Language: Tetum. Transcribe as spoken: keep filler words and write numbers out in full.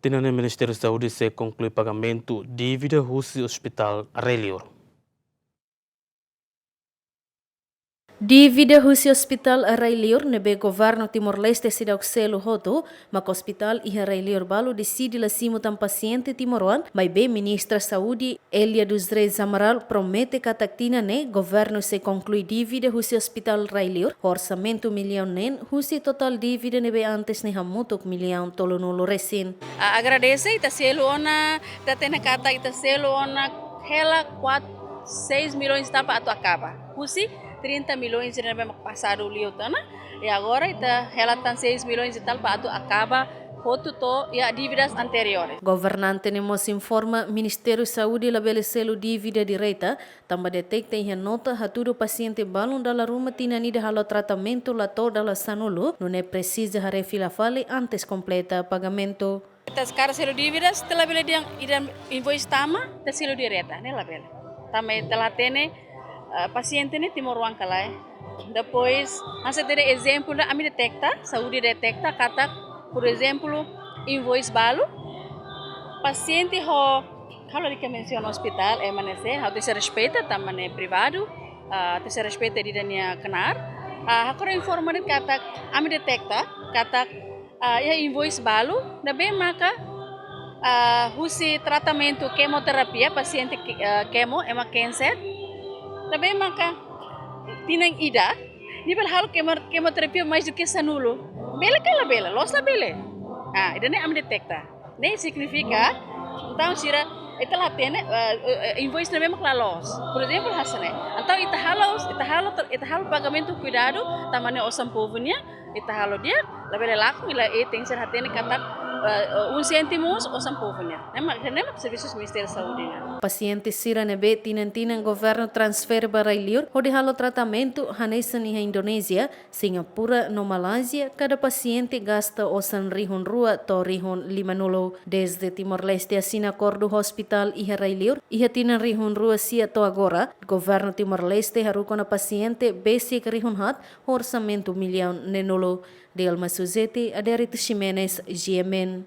Tinan ne'e Ministériu Saúde sei konklui pagamentu dívida husi Hospital Rai-Liur. Dívida husi Hospital Rai-Liur ne'ebé Governu Timor-Leste seidauk selu hotu, mak hospital iha Rai-Liur balu deside la simu tan pasiente timoroan, maibé Ministra Saúde Elia dos Reis Amaral promete katak tinan ne'e Governu sei konklui dívida husi Hospital Rai-Liur ho orsamentu millaun neen husi totál dívida ne'ebé antes ne'e hamutuk millaun tolunulu resin. Ah, agradese, ita selu ona, ita hatene katak ita selu ona hela kuat-, seis milhões tal para atu akaba. Husi trinta milhões ne'ebé pasadu liu tiha ona, i agora ita hela tan seis milhões e tal para atu akaba hotu to'o iha dívidas anteriores. Governante ne'e mós informa Ministériu Saúde labele selu dívida direta, tanba deteta iha nota hatudu pasiente balun dala ruma tinan ida halo tratamentu la to'o dala sanulu, nune'e presiza haree fila fali antes kompleta pagamentu. Ita hakarak selu dívidas, ita labele dehan ida invoice tama, ita selu direta, ne'e labele. Tanba ita la hatene, eh, pasiente ne'e timoroan ka lae. Depois, hanesan ida ezemplu, ami deteta, saúde deteta, katak, por ezemplu, invoice balu, pasiente ho, ha'u lalika mensiona hospital, M N C, ha'u tenke respeita, tanba ne'e privadu, ah, tenke respeita ida-nia knaar. Ah, ha'u hakarak informa de'it katak, ami deteta, katak, ah, iha invoice balu, ne'ebé maka, ah, husi tratamentu kemoterapia, pasiente ke-, ah, kemo, ema kanser, ne'ebé maka tinan ida, nia bele halo kemo-, kemoterapia mais do que sanulu. Bele ka labele, loos labele. Ah, ida-ne'e ami deteta. Ne'e signifika, entaun sira, ita la hatene, eh, eh, invoice ne'ebé mak la loos. Por ezemplu, hanesan ne'e. Entaun ita halo, ita halo, ita halo pagamentu kuidadu, tanba ne'e osan povu nian, ita halo di'ak, labele lakon, i la, i tenke hatene katak, eh, eh, un séntimos osan povu nian. Ne'e mak, ne'e mak servisu Ministériu Saúde nian. Pasiente sira ne'ebé tinan-tinan Governu transfere ba Rai-Liur hodi halo tratamentu hanesan iha Indonézia, Singapura no Malázia, kada pasiente gasta osan rihun rua to'o rihun limanulu. Desde Timor-Leste asina akordu hospital iha Rai-Liur, iha tinan rihun rua sia to'o agora, Governu Timor-Leste haruka ona pasiente besik rihun haat ho orsamentu millaun neenulu. Delma Suzeti, Adérito Ximenes, G M N.